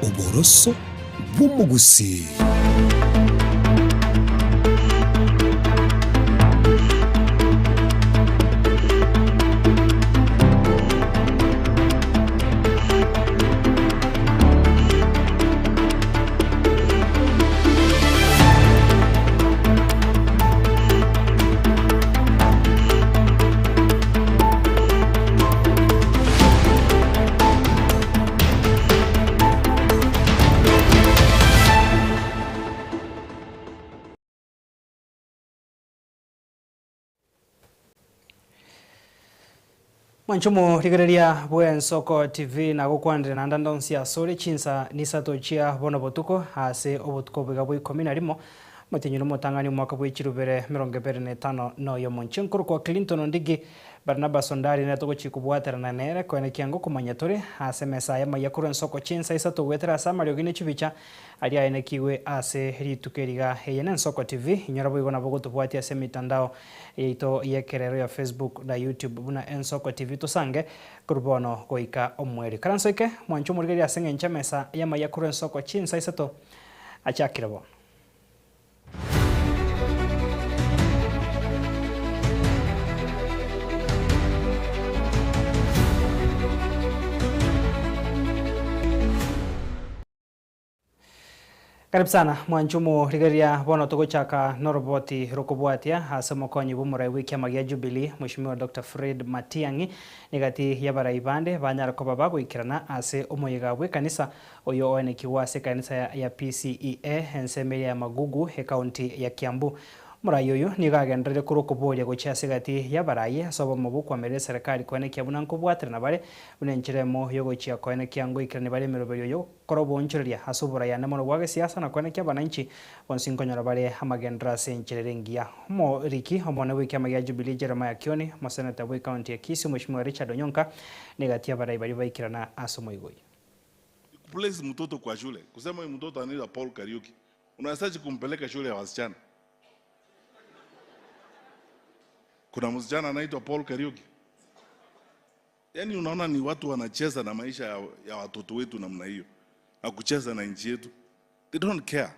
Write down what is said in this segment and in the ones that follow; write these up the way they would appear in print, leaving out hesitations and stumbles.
Oboroso bw'omogusii. Mwanche omorigereria bw'Ensoko TV nagokwanire naende ande onsi asore chinsa nisato chia bono botuko ase obotuko oboiga bwa ikomi na rimo Omotienyi nomotang'ani omwaka bwe chirubere emerongo ebere na etano na oyomo. Inche nkorokwa Clinton Ondigi, Barnabas Ondari nere togochia kobwaterana nere koenekia ngokomanya tore ase emesa aye amaya korwa ensoko chinsa isato goetera ase amariogi ne chibicha aria aenekigwe ase rituko eri iga. Eye nensoko TV, inyora boigo nabo ogotobwatia ase emitandao yaito yekerero ya Facebook na YouTube buna Ensoko TV tosange korwa bono goika omweri. Karansoike mwanche omorigereria ase eng'encho emesa y'amaya korwa ensoko chinsa isato achakire bono. Karibu sana mwanche omorigereria bono togochaka noroboti rokobwatia ase omokonyi bw'omorai bw'ekiama gia Jubilee Mheshimiwa Doctor Fred Matiang'i negati y'abarai bande banyare koba bagoikerana ase omoyega bw'ekanisa Oyo oenekigwe ase ekanisa ya PCEA ensemo eria ya Magugu, ecounty ya Kiambu. Omorai oyo nigo agenderere korwa okoboria gochia ase egati y'abarai ase obomo bw'okoamerera eserekari koenekia buna nkobwaterana bare buna enchera emo y'ogochia koenekia ngoikerania bare emeroberio y'ogokora oboonchoreria ase oborai ande mono bwa gesiasa na koenekia abananchi bonsi nkonyora bare amagenderero ase enchera ere engiya. Omoriki omonene bw'ekiama gia Jubilee Jeremiah Kioni, omoseneta bw'ecounty ya Kisii Omweshimiwa Richard Onyonka negati y'abarai baria baikerana ase omoigo oyio. Kuplace mtoto kwa shule, kusema huyu mtoto anaitwa Paul Kariuki, unawezaje kumpeleka shule ya wasichana? Kuna msichana anaitwa Paul Kariuki? Yaani unaona ni watu wanacheza na maisha ya, ya watoto wetu namna hiyo na kucheza na nchi yetu. They don't care.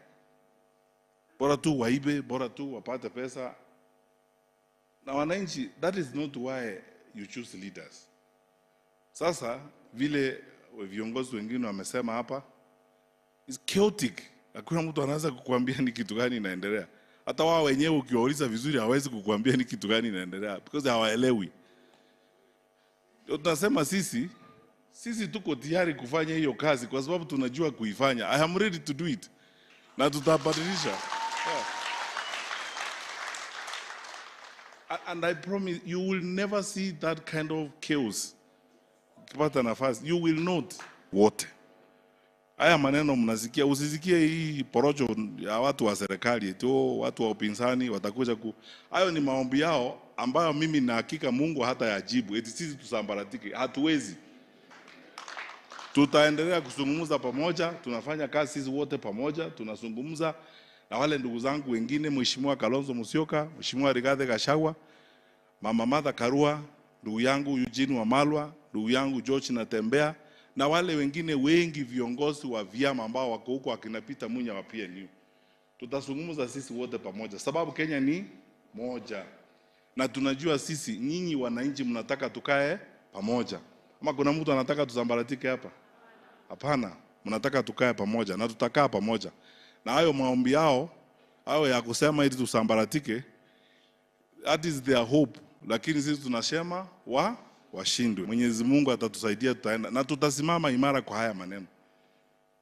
Bora tu waibe, bora tu wapate pesa. Na wananchi, that is not why you choose leaders. Sasa vile viongozi wengine wamesema hapa, it's chaotic. Hakuna mtu anaweza kukuambia ni kitu gani inaendelea. Hata wao wenyewe ukiwauliza vizuri hawawezi kukuambia ni kitu gani inaendelea because hawaelewi. Ndio tunasema sisi sisi tuko tayari kufanya hiyo kazi kwa sababu tunajua kuifanya. I am ready to do it na tutabadilisha. Yeah. And I promise you will never see that kind of chaos. Ukipata nafasi, you will not wote. Haya maneno mnasikia, usisikie hii porojo ya watu wa serikali eti oh, watu wa upinzani watakuja ku. Hayo ni maombi yao ambayo mimi na hakika Mungu hata yajibu eti sisi tusambaratike. Hatuwezi. Tutaendelea kuzungumza pamoja, tunafanya kazi sisi wote pamoja, tunazungumza na wale ndugu zangu wengine, Mheshimiwa Kalonzo Musyoka, Mheshimiwa Rigathi Gachagua, Mama Martha Karua, ndugu yangu Eugene Wamalwa, ndugu yangu George Natembea na wale wengine wengi viongozi wa vyama ambao wako huko akina Peter Munya wa PNU. Tutazungumza sisi wote pamoja, sababu Kenya ni moja na tunajua sisi, nyinyi wananchi mnataka tukae pamoja. Ama kuna mtu anataka tusambaratike hapa? Hapana, mnataka tukae pamoja na tutakaa pamoja. Na hayo maombi yao hayo ya kusema ili tusambaratike, that is their hope, lakini sisi tunasema wa washindwe. Mwenyezi Mungu atatusaidia, tutaenda na tutasimama imara kwa haya maneno.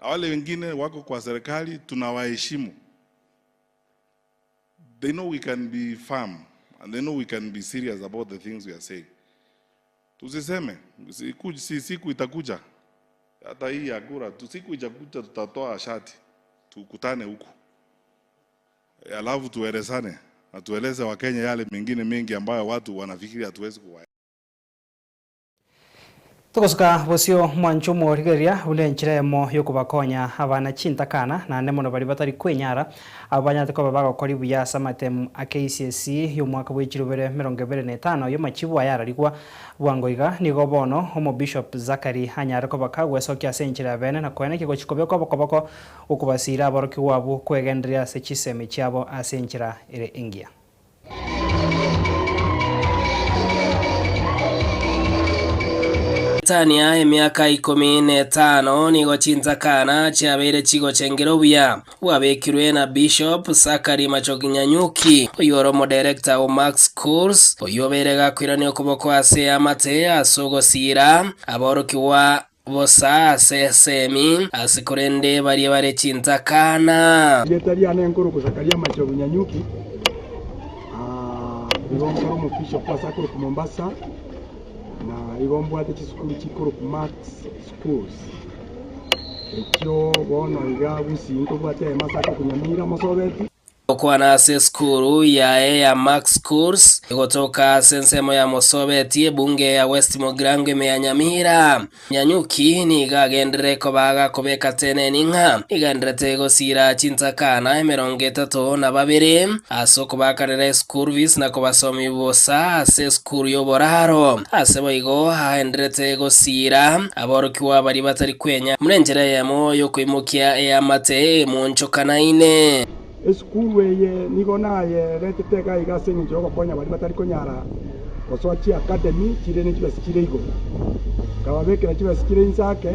Na wale wengine wako kwa serikali tunawaheshimu. They know we can be firm and they know we can be serious about the things we are saying. Tusiseme siku, si, siku itakuja hata hii ya kura tu, siku itakuja tutatoa shati tukutane huku alafu tuelezane na tueleze Wakenya yale mengine mengi ambayo watu wanafikiri hatuwezi kuwa. Togosuka bosio mwanche omorigereria buna enchera eyemo y'okobakonya abana chintakana, naende mono baria batari kwenyara, abwo banyarete koba bagokori buya ase amatemu a KCSE y'omwaka bwe chirubere 25 y'amachibu aya ararigwa bwango iga. Nigo bono Omobishop Zachary anyare koba kagwesokia ase enchera ya bene na koenekia gochia kobekwa obokoboko gokobasiira aborokigwa abwo kwegendereria ase chisemi chiabo ase enchera ere engiya. Goetania emiaka ikomi na etano nigo chintakana chiabeire chigochengera obuya bwabekirwe na Bishop Zachary Machogi Nyanyuki, oyio ore omoderekta o Max Schools, oyio obeire gakoirania okoboko ase eamate ase ogosiira aborokigwa bosa ase esemi, ase korende baria bare chintakana. Erieta riane nkorokwa Zakaria Machogu Nyanyuki, igo nkore omobishop ase akorokwa Mombasa, na igo mbwate chisukuru chikorokwa Max Schools, echio bono iga Gusii ntobwate eyemo ase akorokwa Nyamira Mosobeti. Gokwana ase esukuru yaye ya Max Schools egotoka ase ensemo ya Mosobeti, ebunge ya West Mugirango ime ya Nyamira. Nyanyuki nigo agenderere koba agakobeka teneni ng'a igenderete gosiira chintakana 32 ase okobaakanera eschool fees na kobasomia bosa ase esukuru y'oboraro. Ase boigo agenderete gosiira aborokigwa baria batari kwenya buna enchera eyemo y'okoimokia eamate emonchokanaine. Esukuru eye nigo nayeretete iga iga ase engencho y'ogokonya baria batari konyara gosoa chiacademy chire ne chibesa chire igoro. Nkababekera chibesa chire inse ake,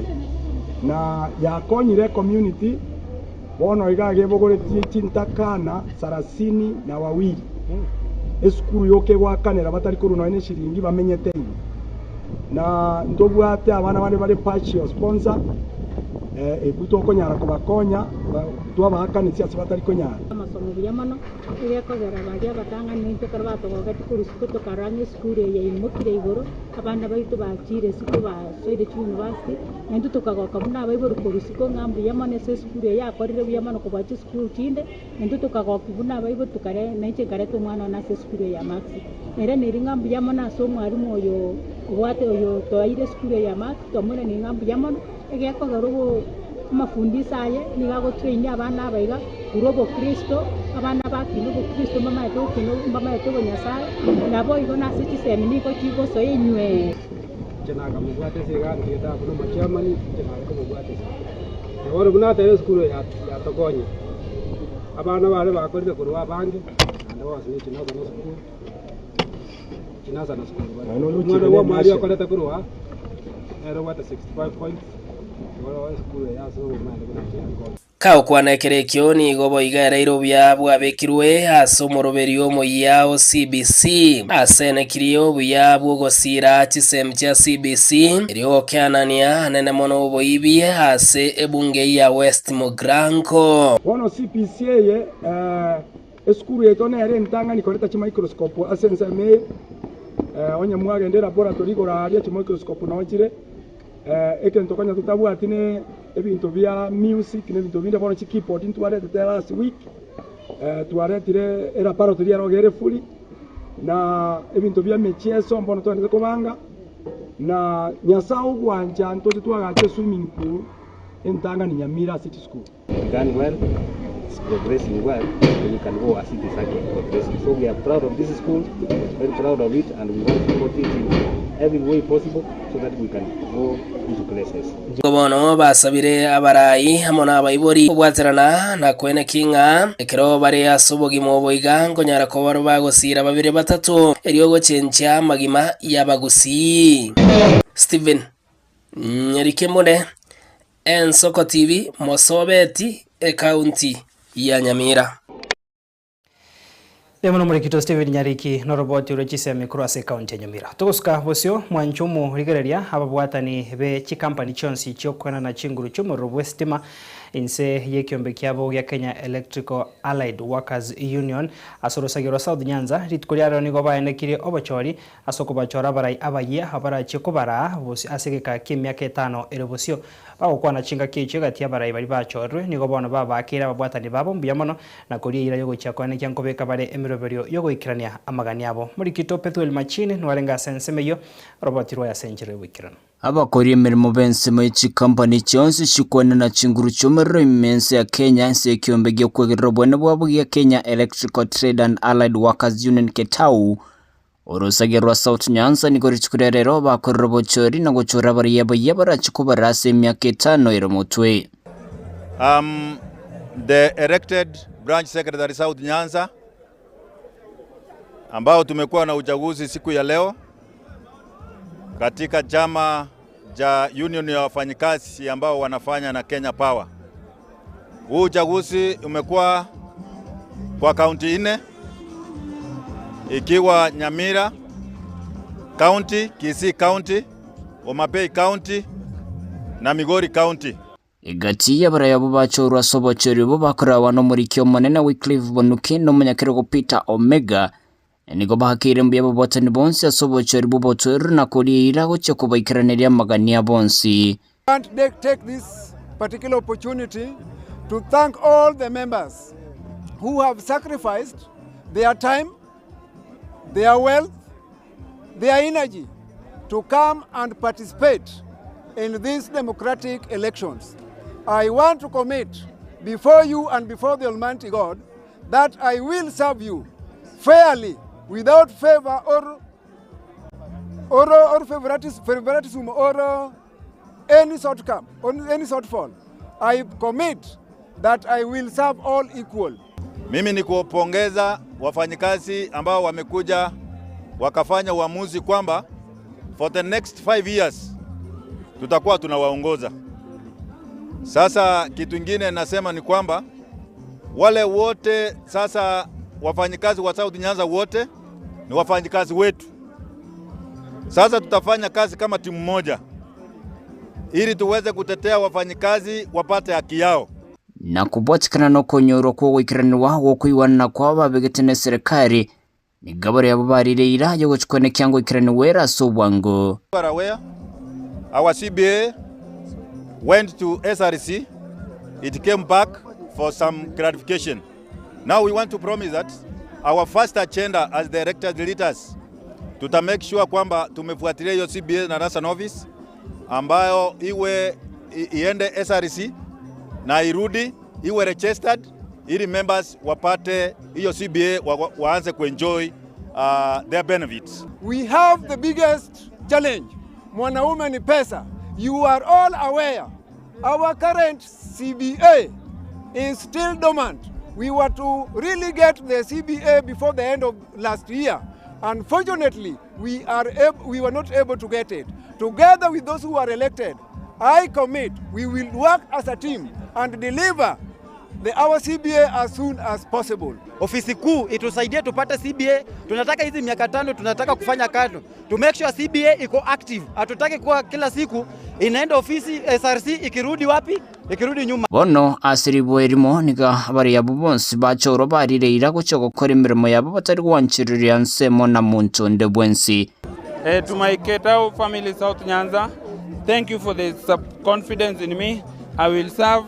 na yakonyire ecommunity, bono iga agebogoretie chintakana sarasini na wawili. Esukuru yoka egoakanera batari korwa nonya ne eshiringi bamenyete ime. Na ntobwate abana bande bare partial sponsor, ekwo tokonyara kobakonya. Twabaakanetie ase batari konyara. Amasomo buya mono, egekogera baria abatang'ani naintwe ekero batogogetie korwa isiko tokarora ng'a esukuru eye yaimokire igoro, abana baito bachire isiko basoire chiuniversity, naintwe tokagoka buna abaibori korwa isiko ng'a mbuya mono ase esukuru eye yakorire buya mono kobua chisukuru chinde, naintwe tokagokia buna abaibori tukare nainche nkareta omwana one ase esukuru eye ya Max. Nere neri ng'a mbuya mono ase omwalimu oyo obwate oyo toeire esukuru eye ya Max, twamoiraneria ng'a mbuya mono, egekogera obo. Amafundisho aye nigo agotrainia abana aba iga korwa obokristo, abana bakina obokristo mbamaete gokina mbamaete obonyasae, naboigo nase chisemi nigo chigosoa inywee. Inche nakamobwata ase iga ntigete abwo na omochairman, inche nare komobwata ase iga. Na bono buna natebire esukuru eye yatokonyire, abana bare bakorire korwa abange, naende bonsi ne chinasa na esukuru, chinasa na sukuru bare. Omwana bwa omwarimu okorete korwa aa, nere obwate 65 points. Kagokwana ekero ekio nigo boigo ereire obuya bwabekirwe ase omoroberio omoyia o CBC, ase enekirie obuya bw'ogosiira chisemi chia CBC, erio gokeanania anene mono oboibi ase ebunge ya West Mugrango. Bono CBC eye esukuru yaito nere entang'ani koreta chimicroscope ase ensemo eye. Onye mwagenda elaboratory igoro aaria chimicroscope noo chire. Egento konya totabwati ne ebinto bia music na ebinto binde bono chikeyboard ntwaretete last week, twaretire elaboratory ero iga ere fully, na ebinto bia emicheso mbono twaendete kobanga, na Nyasaye ogwancha ntoche twagacha eswimming pool entang'ani Nyamira ase chisukuru. Began well, it's progressing well, and you can go as it is actually progressing. So we are proud of this school, very proud of it, and we want to support it in every way possible so that we can go into places. Nigo bono basabire abarai amo nabaibori kobwaterana na koeneki ng'a ekero bare ase obogima obo iga nkonyara koba bagosiira babere batato erio gochenchia amagima y'abagusii. Stephen Nyarikemore. Ensoko TV, Mosobeti, Ekaunti ya Nyamira. Mbuya mono Omorikito Stephen Nyariki noroboti rwe chisemi korwa ase ekaunti ya Nyamira. Togosuka bosio mwanche omorigereria ababwatani be chikampani chionsi chiokoenana chinguru chiomorero bw'esitima inse y'ekiombe kiabo gia Kenya Electrical Allied Workers Union ase orosagio rwa South Nyanza rituko ria rero nigo baenekirie obochori Ase okobachora abarai abayia abarachie kobaraa bosio ase egeka ki'emiaka etano ere bosio. Bagokwana chingaki echio egati y'abarai baria bachorirwe, nigo bono babaakeire ababwatani babo mbuya mono, na koria eira y'ogochia koenekia nkobeka bare emeroberio y'ogoikerania amagani abo. Morikito Pethuel Machini nwarenge ase ensemo eyio, oroboti rwaye ase enchera y'oboikeranu. Abakori emeremo b'ensemo ye chikampani chionsi chikwenena chinguru chi'omorero ime ense ya Kenya ase ekiombe gi'okwegerera obonene bwabo gia Kenya Electrical Trade and Allied Workers Union KETAWU Orosagia rwa South Nyanza nigo rituko ria rero bakorire obochori na gochora abaraiya abayia barache kobara ase emiaka etano ere motwe. Am the elected branch secretary South Nyanza ambao tumekuwa na uchaguzi siku ya leo katika chama cha union ya wafanyikazi ambao wanafanya na Kenya Power. Huu uchaguzi umekuwa kwa kaunti nne ikiwa Nyamira County, Kisii County, Homa Bay County na Migori County. Egati y'abarai abwo bachorwa ase obochori obwo bakoragwa n'omoriki omonene Wycliffe Bonuke na omonyakerogo Peter Omega, nigo bahakeire mbuya ababwatani bonsi ase obochori bw'obotoereru na koria eira gochia kobaikeraneria amagania bonsi. Want to take this particular opportunity to thank all the members who have sacrificed their time, their wealth, their energy to come and participate in these democratic elections. I want to commit before you and before the Almighty God that I will serve you fairly without favor or, or, or favoritism, favoritism or any shortcome, or any shortfall. I commit that I will serve all equal. Mimi ni kuwapongeza wafanyikazi ambao wamekuja wakafanya uamuzi kwamba for the next 5 years tutakuwa tunawaongoza. Sasa kitu ingine nasema ni kwamba wale wote sasa wafanyikazi wa South Nyanza wote ni wafanyikazi wetu. Sasa tutafanya kazi kama timu moja ili tuweze kutetea wafanyikazi wapate haki yao. Na kobwatikana nokonyorwa kw'ogoikeranigwa gw'okoigwanana kwabo babegete neserikari, nigo baria abwo barire eira y'ogochikwana ekiango oikeranigwa ere ase obwango. You are aware, our CBA went to SRC, it came back for some clarification. Now we want to promise that our first agenda as the elected leaders, tuta make sure kwamba tumefuatilia hiyo CBA na National Office ambayo iwe iende SRC na irudi iwe registered ili members wapate hiyo CBA waanze kuenjoy their benefits. We have the biggest challenge. Mwanaume ni pesa. You are all aware our current CBA is still dormant. We were to really get the CBA before the end of last year. Unfortunately, we were not able to get it. Together with those who are elected, I commit we will work as a team and deliver our CBA as soon as possible. Ofisi kuu itusaidie tupate CBA. Tunataka hizi miaka 5 tunataka kufanya kazi to make sure CBA iko active. Hatutaki kuwa kila siku inaenda ofisi SRC ikirudi wapi? Ikirudi nyuma. Bono ase riboa erimo nigo abaria abwo bonsi bachorwa barire eira gochia gokora emeremo yabo batari gwanchereria nsemo na monto onde bwensi. To my Ketau family, South Nyanza, thank you for the confidence in me. I will serve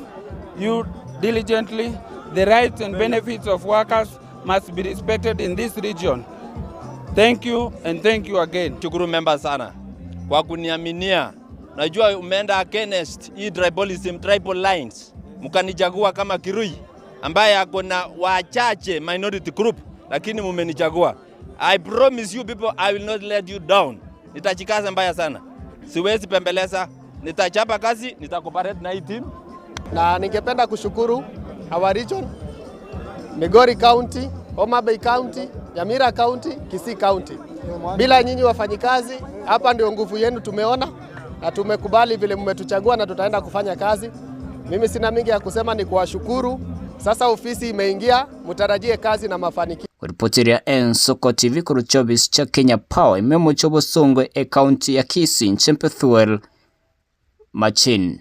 you diligently. The rights and benefits of workers must be respected in this region. Thank you and thank you again. Shukuru member sana kwa kuniaminia. Najua umeenda against hii tribalism, tribal lines, mkanichagua kama Kirui ambaye ako na wachache minority group, lakini mumenichagua. I promise you people I will not let you down. Nitachikaza mbaya sana, siwezi pembeleza, nitachapa kazi, nitacooperate na hii team. Na ningependa kushukuru our region, Migori County, Homa Bay County, Nyamira County, Kisii County. Bila nyinyi wafanyikazi, hapa ndio nguvu yenu tumeona na tumekubali vile mmetuchagua na tutaenda kufanya kazi. Mimi sina mingi ya kusema, ni kuwashukuru. Sasa ofisi imeingia, mtarajie kazi na mafanikio. Kuripotiria Ensoko TV korwa chiofisi chia Kenya Power ime omochie obosongo ecounty ya Kisii inche Bethuel Machin.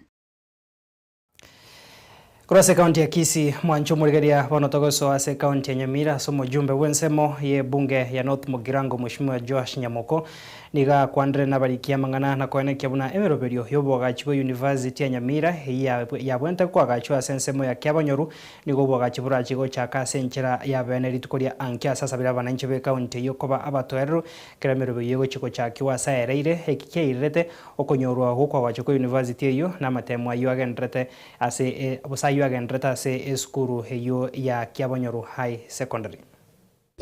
Korwa ase ekaunti ya Kisii mwancho omorigereria bono togosoa ase ekaunti ya Nyamira ase omojumbe bw'ensemo ye ebunge ya North Mugirango Mheshimiwa Joash Nyamoko Nigo akwandire nabarikia amang'ana na koenekia buna emeroberio y'oboagachi bwe University ya Nyamira eyio yabwente koagachwa ase ensemo ya Kiabonyoru nigo oboagachi borache gochaka ase enchera ya bene rituko ria anke ase asabire abananchi b'ecounty eyio koba abatoereru kera emeroberio egochia gochakiwa ase aereire eki kiairerete okonyorwa gwokoagachwa kwa university eyio na amatemo ayio agenderete ase gose ayio agenderete ase esukuru eyio ya Kiabonyoru High Secondary.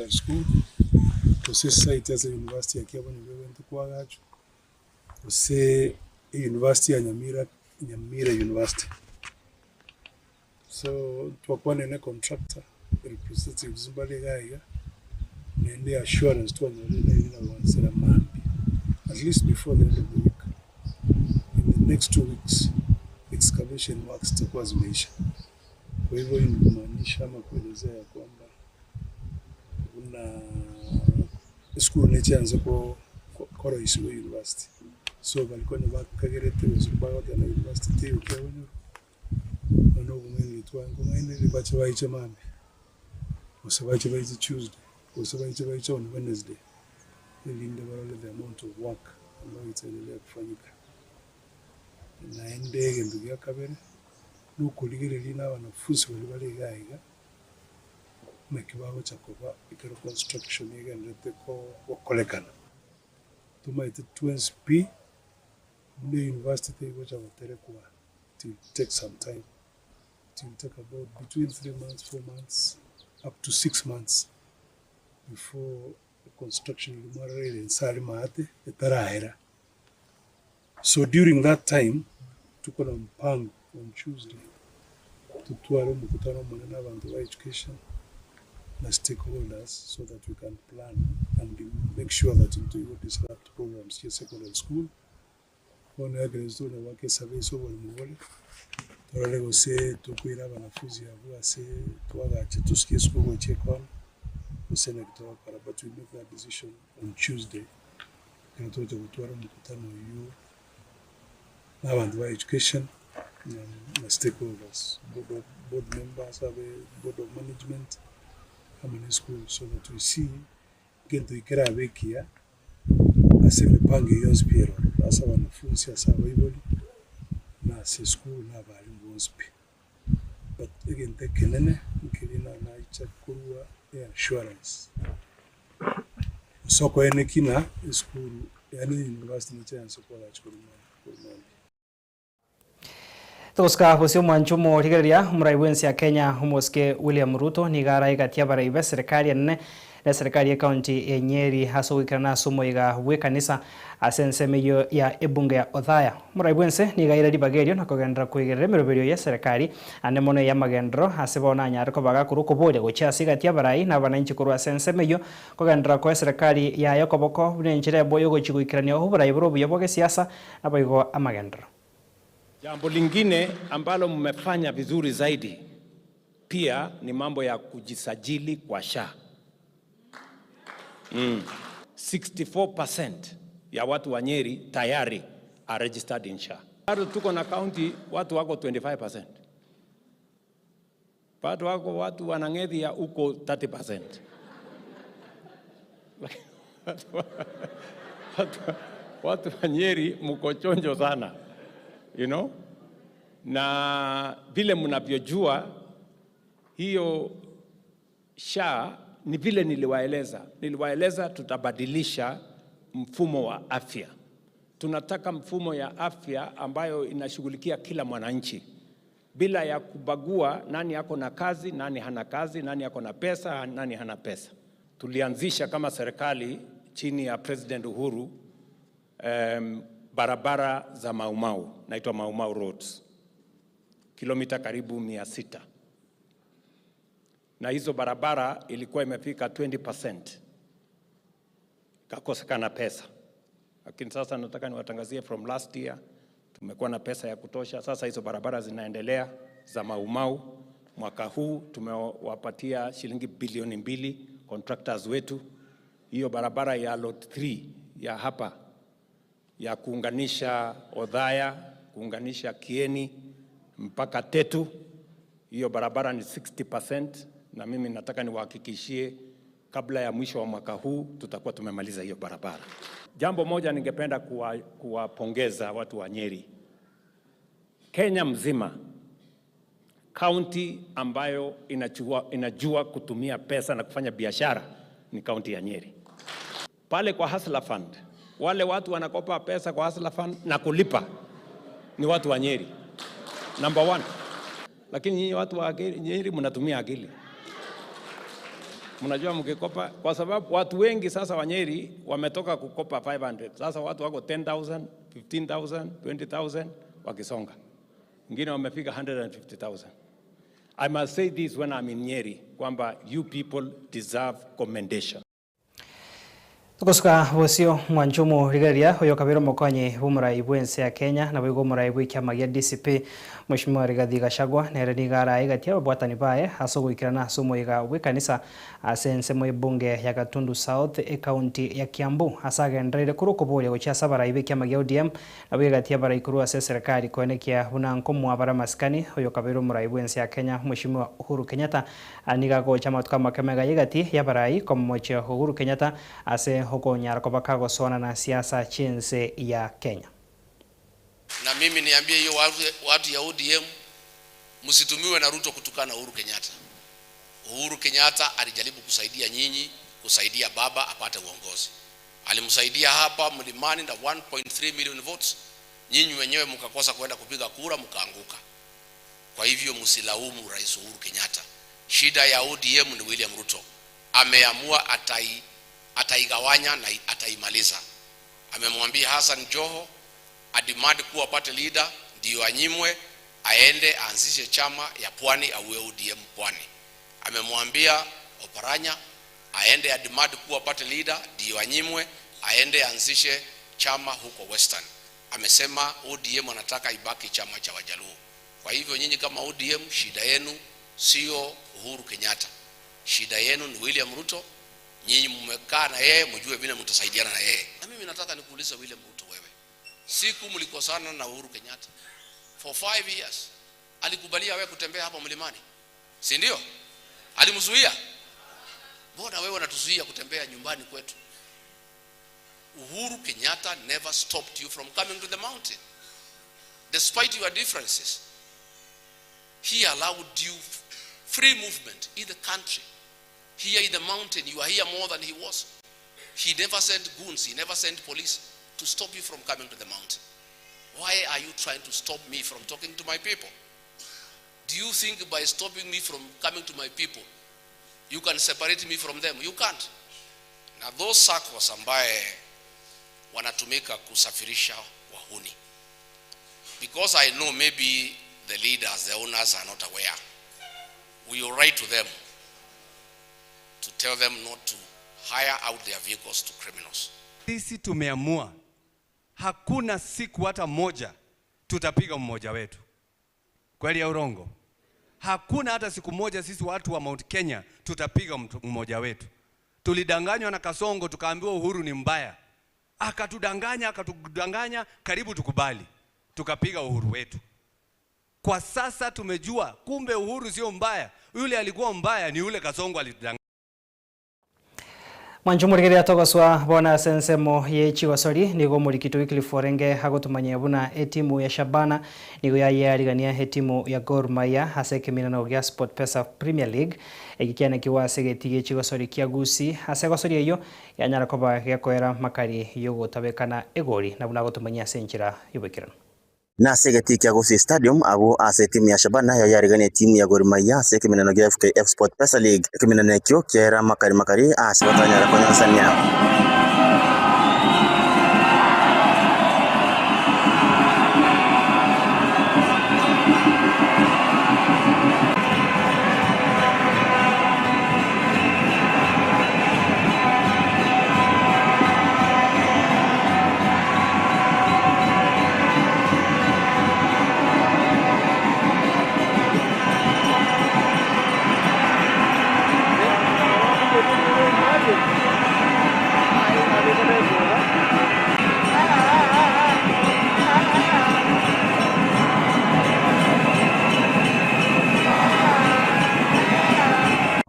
School, gose esite ase university ya Kiabonyoru egento kwagachwa, gose university ya Nyamira, Nyamira University. So twakwanire na contractor, representatives mbare iga iga, naende assurance twanyorire nere nagoanchera mambia, at least before the end of the week, in the next 2 weeks, excavation works zitakuwa zimeisha. Kwa hivyo hii ni kumaanisha ama kuelezea ya kwamba buna esukuru nechianze koroisiwa university. So barikonya bakagerete gose bagoteba university teiyo Kiabonyoru, bono obong'aini twangong'ainereria bache baiche mambia, gose bache baiche Tuesday, gose bache baiche on Wednesday, erinde barore the amount of work ambayo itaendelea kufanyika. Naende egento gia kabere, nokorigereria na abanafunzi baria bare iga iga, naki bagocha koba ekero construction egenderete gokorekana. Tomaete twensi pi, buna university tegocha goterekwa, it will take some time. It will take about between 3 months, 4 months, up to 6 months before the construction rimwarire ensari maate etarahera. So during that time, tuko na mpango on Tuesday tutware omokutano omonene abantu ba education na stakeholders so that we can plan and make sure that ntoigo disrupt programs chia secondary school. Bono ekerero tore goaka esurvey ase oboremo bore, torore gose tokoira abanafunzi abwo ase twagacha tosuke esukuru gochia ekona, gose naki togokora but we make that decision on Tuesday ekero togocha gotwara omokutano oywo na abanto ba education na stakeholders, board members, abe board of management amo na esukuru so that we see egento ekerabe ekiya ase emipango eywo yonsi pi eroro, ase abanafunzi, ase abaibori, na ase esukuru na abalimu bonsi pi. But egento ekenene nkeri naicha korwa assurance gose okoenekia ng'a esukuru yaani university nicha koagacha korwa mambia. Togosika gose omwancho omorigereria omorai bwensi ya Kenya omosike William Ruto nigo araegatia abarai be serikali enene na serikali ya county ya Nyeri ase ogoikerana ase omoiga bw'ekanisa ase ensemo eyio ya ebunge ya Othaya. Omorai bwense nigo aire ribaga erio na kogenderera koigerera emeroberio ya serikali ande mono ey'amagendero ase bono anyare kobaga korwa okoboria gochia ase egati abarai na abananchi korwa ase ensemo eyio kogenderera koa serikali yaye okoboko buna enchera ebo yogochi goikerania oborai bore obuya bwa gesiasa naboigo amagendero. Jambo lingine ambalo mmefanya vizuri zaidi pia ni mambo ya kujisajili kwa SHA. 64% ya watu wa Nyeri tayari are registered in SHA. Bado tuko na county watu wako 25%. Bado wako watu wanang'ethia huko 30%. Watu wa Nyeri mko chonjo sana. Na vile mnavyojua hiyo SHA ni vile niliwaeleza, niliwaeleza tutabadilisha mfumo wa afya. Tunataka mfumo ya afya ambayo inashughulikia kila mwananchi bila ya kubagua nani ako na kazi, nani hana kazi, nani ako na pesa, nani hana pesa. Tulianzisha kama serikali chini ya President Uhuru barabara za Maumau, naitwa Maumau Roads, kilomita karibu 600 na hizo barabara ilikuwa imefika 20%, ikakosekana pesa. Lakini sasa nataka niwatangazie from last year tumekuwa na pesa ya kutosha. Sasa hizo barabara zinaendelea za Maumau. Mwaka huu tumewapatia shilingi bilioni 2 contractors wetu. Hiyo barabara ya lot 3 ya hapa ya kuunganisha Othaya, kuunganisha Kieni mpaka Tetu, hiyo barabara ni 60%, na mimi nataka niwahakikishie Kabla ya mwisho wa mwaka huu tutakuwa tumemaliza hiyo barabara. Jambo moja ningependa kuwapongeza watu wa Nyeri. Kenya mzima, kaunti ambayo inajua kutumia pesa na kufanya biashara ni kaunti ya Nyeri. Pale kwa Hustler Fund, wale watu wanakopa pesa kwa Hustler Fund na kulipa ni watu wa Nyeri, number one. Lakini nyinyi watu wa Nyeri mnatumia akili, mnajua mkikopa, kwa sababu watu wengi sasa wa Nyeri wametoka kukopa 500 sasa watu wako 10,000, 15,000, 20,000 wakisonga, wengine wamefika 150,000. I must say this when I'm in Nyeri kwamba you people deserve commendation. Tugosuka bosio mwanchumu rigaria oyo kabiro mokonyi bumurai bwense ya Kenya na bwigo murai bwi kiama gia DCP Mheshimiwa Rigathi Gachagua nere niga araigatia ababwatani baye ase ogoikerana ase omoiga bwa ekanisa ase ensemo ebunge ya Gatundu South ekaunti ya Kiambu ase agendereire korwa okoboria gochia ase abarai ba ekiama gia ODM nabo egatia abarai korwa ase eserekari koenekia buna nkomwa bare amasikani oyo kabere omorai bwa ense ya Kenya Mheshimiwa Uhuru Kenyatta niga agocha amatuko amake mega egati ya abarai komomochia Uhuru Kenyatta ase okonyara koba kagosona na siasa chiense ya Kenya. Na mimi niambie hiyo watu ya ODM msitumiwe na Ruto kutukana Uhuru Kenyatta. Uhuru Kenyatta alijaribu kusaidia nyinyi, kusaidia baba apate uongozi. Alimsaidia hapa mlimani na 1.3 million votes. Nyinyi wenyewe mkakosa kwenda kupiga kura mkaanguka. Kwa hivyo msilaumu Rais Uhuru Kenyatta. Shida ya ODM ni William Ruto. Ameamua ataigawanya na ataimaliza. Amemwambia Hassan Joho ademand kuwa party leader ndio anyimwe aende aanzishe chama ya Pwani auwe ODM Pwani. Amemwambia Oparanya aende ademand kuwa party leader ndio anyimwe aende aanzishe chama huko Western. Amesema ODM anataka ibaki chama cha Wajaluo. Kwa hivyo nyinyi kama ODM, shida yenu sio Uhuru Kenyatta, shida yenu ni William Ruto. Nyinyi mmekaa na yeye, mjue vile mtasaidiana na yeye. Na mimi nataka nikuulize William Ruto, wewe siku mlikosana na Uhuru Kenyatta for 5 years, alikubalia wewe kutembea hapa mlimani, si ndio? Alimzuia? Mbona wewe unatuzuia kutembea nyumbani kwetu? Uhuru Kenyatta never stopped you from coming to the mountain despite your differences. He allowed you free movement in the country. Here in the mountain, you are here more than he was. He never sent goons, he never sent police to stop you from coming to the mountain. Why are you trying to stop me from talking to my people? Do you think by stopping me from coming to my people, you can separate me from them? You can't. Na those SACCOs ambaye wanatumika kusafirisha wahuni, because I know maybe the leaders, the owners are not aware, we will write to them to tell them not to hire out their vehicles to criminals. Sisi tumeamua hakuna siku hata moja tutapiga mmoja wetu. Kweli ya urongo? Hakuna hata siku moja sisi watu wa Mount Kenya tutapiga mmoja wetu. Tulidanganywa na Kasongo tukaambiwa Uhuru ni mbaya, akatudanganya akatudanganya, karibu tukubali, tukapiga Uhuru wetu. Kwa sasa tumejua kumbe Uhuru sio mbaya, yule alikuwa mbaya ni yule Kasongo alitudanganya. Mwanchumurigeria togoswa bona sensemo ye chigosori nigo murikito Wycliffe Orenge agotumanyia buna etimu ya Shabana nigo yayarigania etimu ya Gor Mahia ase ekeminano gia SportPesa Premier League egikianekiwa ase egeti gia chigosori kia Gusii ase egosori eywo yanyara koba gekoera makari yogotabekana egori na buna agotumanyia ase enchera yoboikeranu. Nase egeti kia Gusii Stadium abo ase timu ya Shabana yayarigania timu ya Gor Mahia ase ekeminano gia FKF SportPesa League ekeminano ekio kiaera makari makari ase batanyara konyansania.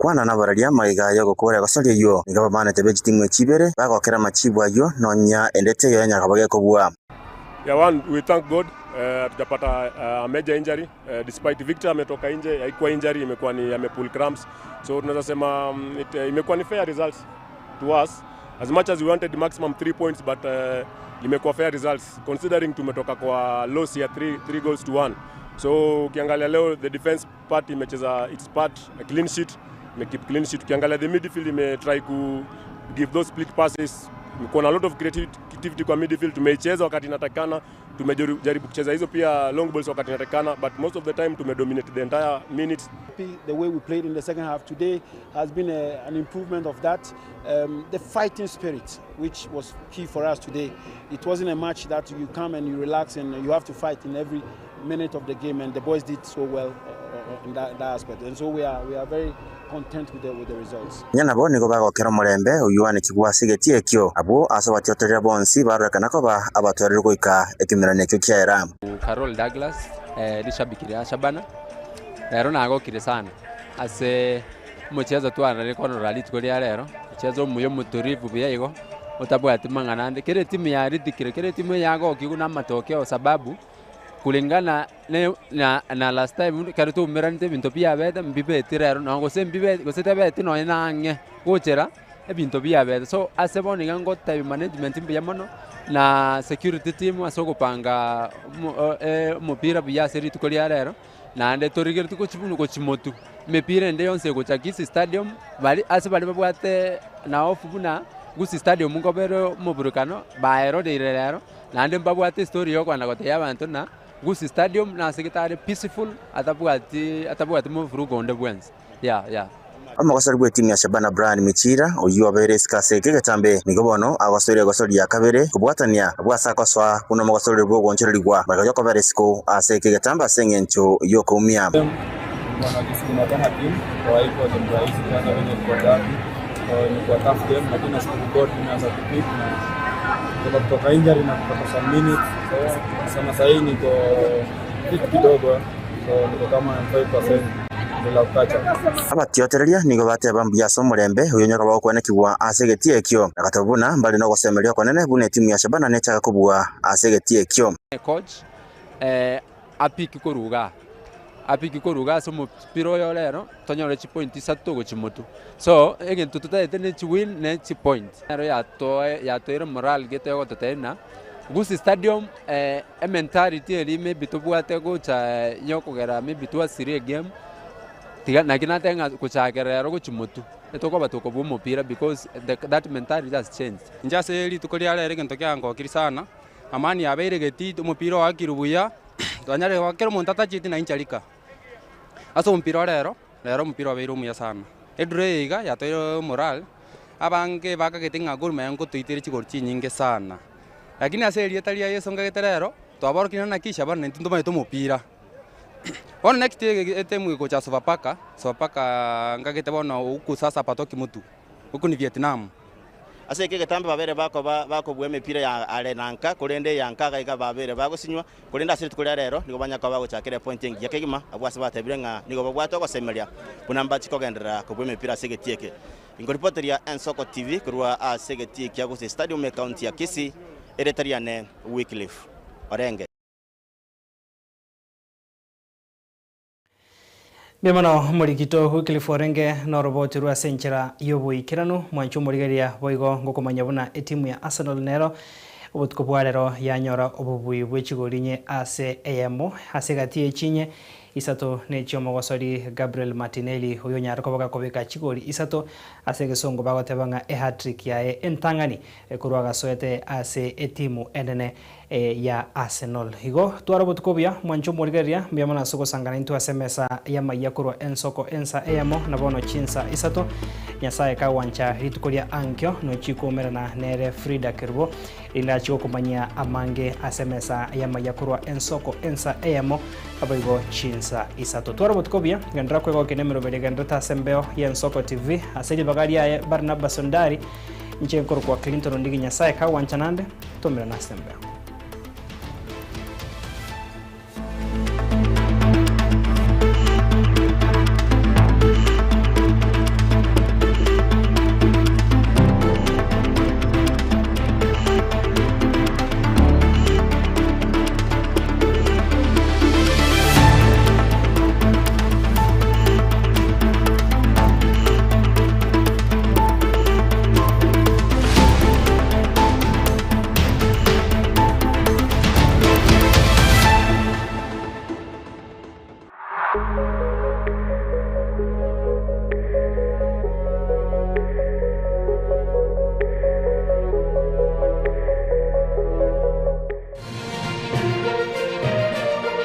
Gokwana nabararia magega y'ogokora egosoria eyio, nigo abamanete be chitimu echi ibere bagokera amachibu ayio nonya ende teiyo yanyara koba gekobua. Yeah, one, we thank God hatujapata major injury despite Victor ametoka nje, haikuwa injury, imekuwa ni amepull cramps, so tunaweza sema imekuwa ni fair results to us as much as we wanted maximum 3 points but imekuwa fair results considering tumetoka kwa loss ya 3 goals to 1. So ukiangalia leo the defense part imecheza its part, a clean sheet, imekeep clean sheet. Ukiangalia the midfield imetry ku give those split passes, imekuwa na lot of creativity kwa midfield, tumeicheza wakati inatakikana, tumejaribu kucheza hizo pia long balls wakati inatakikana, but most of the time tumedominate the entire minutes. The way we played in the second half today has been an improvement of that. The fighting spirit, which was key for us today. It wasn't a match that you come and you relax and you have to fight in every minute of the game, and the boys did so well in that aspect. And so we are very content with the results. Nonya nabo nigo bagokera omorembe oyio oanekigwe ase egetii ekio, abwo ase abatiotorera bonsi barorekana koba abatwarire goika ekemerano ekio kiaera. Carol Douglas, rishabiki ria Shabana, rero nagokire sana ase omochezo twarare korora rituko ria rero, omochezo omuya omotulivu buya igo, otabwati mang'ana ande, kera etimu yaritikire, kera etimu eyagokigwa na amatokeo sababu, kulingana ne na na last time ekero twaumeranete ebinto biabete mbibeti rero nonye gose mbibe gose tebeti nonye na ang'e gochera ebinto biabete. So ase bono iga ngotebi management mbuya mono na security team ase ogopanga omopira buya ase rituko ria rero, naende torigereti gochi buna gochi motwe. Emepira ende yonsi egocha Kisii Stadium, bari ase baria babwate na hofu buna Gusii Stadium nkobere omoburukano, baeroreire rero, naende mbabwate estory ya okogenda gotebia abanto na Gusii Stadium nase gete are peaceful atabwati atabwati movurugo onde bwensi yeah yeah. Omogosori bw'etimu ya Shabana Brian Michira, oyio obeire isiko ase eke egetambe, nigo bono agosoire egosori ya kabere kobwatania abwo ase agosoa buna omogosoreri bw'ogoonchorerigwa magega y'okobera isiko ase eke egetambe ase engencho y'okoumia. Wanajisukuma kama team kwa haikuwa game rahisi, kwanza venye ilikuwa derby, kwa imekuwa tough game, lakini nashukuru God nimeanza kupick na kutoka injury na kupata some minutes. So sana sahii niko fit kidogo, so niko kama 5% bila kukacha. Abatiotereria nigo bateba mbuya ase omorembe oyo onye koba gokwenekigwa ase egetii ekio, na gateba buna mbare nogosemeria okonene buna etimu ya Shabana nechaga kobua ase egetii ekio. Coach apiki korwa igaa, apiki korwa igaa ase omopira oyo rero, tonyore chipoint isato gochia motwe. So, egento totagete ne chiwin ne chipoint. Nero yatoe yatoeire morale gete egototebia ng'a Gusii Stadium ementality eria maybe tobwate gocha yokogera maybe twasirie egame, tiga naki nateba ng'a gochakera ero gochia motwe, etokoba tokobua omopira because the that mentality has changed. Inche ase rituko ria rero egento kiangokire sana, amani yabeire getii, omopira oakirwe buya, twanyarire goaka kera omonto atacheti na inche rika. Ase omopira o rero, rero omopira obeire omuya sana. Edraw eye iga yatoeire morale, abange bakagete ng'a Gor Mahia nkotoitere chigori chinyinge sana. Lakini ase erieta ria Yeso nkagete rero, twaborokire naki Shabana intwe ntomanyete omopira. Bono next etemu egocha Sofapaka, Sofapaka nkagete bono huku sasa patoki mtu, huku ni Vietnam. Ase eke egetambe babere bakoba bakobua emepira ya are na nka, korende eya nka gaiga babere bagosinywa, korende ase rituko ria rero nigo banya koba bagochakera epointi engiya kegima, abwo ase batebire ng'a nigo babwate ogosemeria buna mbachi kogenderera kobua emepira ase egetii eke. Inkoripoteria Ensoko TV korwa ase egetii kia Gusii Stadium ekaunti ya Kisii, erieta riane Wycliffe Orenge. Mbuya mono omorikito Wycliffe orenge noroboti rwe ase enchera y'oboikeranu. Mwanche omorigereria boigo ngokomanya buna etimu ya Arsenal nero obotuko bwa rero yanyora obobui bwe chigori inye ase eyemo ase egati ye chinye isato nechiomogosori Gabriel Martinelli oyio onyare koba gakobeka chigori isato ase egesongo bagoteba ng'a ehatrick yaye entang'ani korwa agasoete ase etimu enene ya Arsenal. Igo tware obotuko obuya, mwanche omorigereria, mbuya mono ase ogosangana intwe ase emesa y'amayia korwa ensoko ensa eyemo na bono chinsa isato. Nyasae kagwancha rituko ria ankio nochie koumerana nere Frida Kerubo, erinde achie gokomanyia amange ase emesa y'amayia korwa ensoko ensa eyemo naboigo chinsa isato. Tware obotuko obuya, genderera kwegokia nemeroberi egendererete ase embeo y'Ensoko TV. Ase ribaga riaye Barnabas Ondari, Inche nkorokwa Clinton Ondigi Nyasae kagwancha nande, tomerane ase embeo.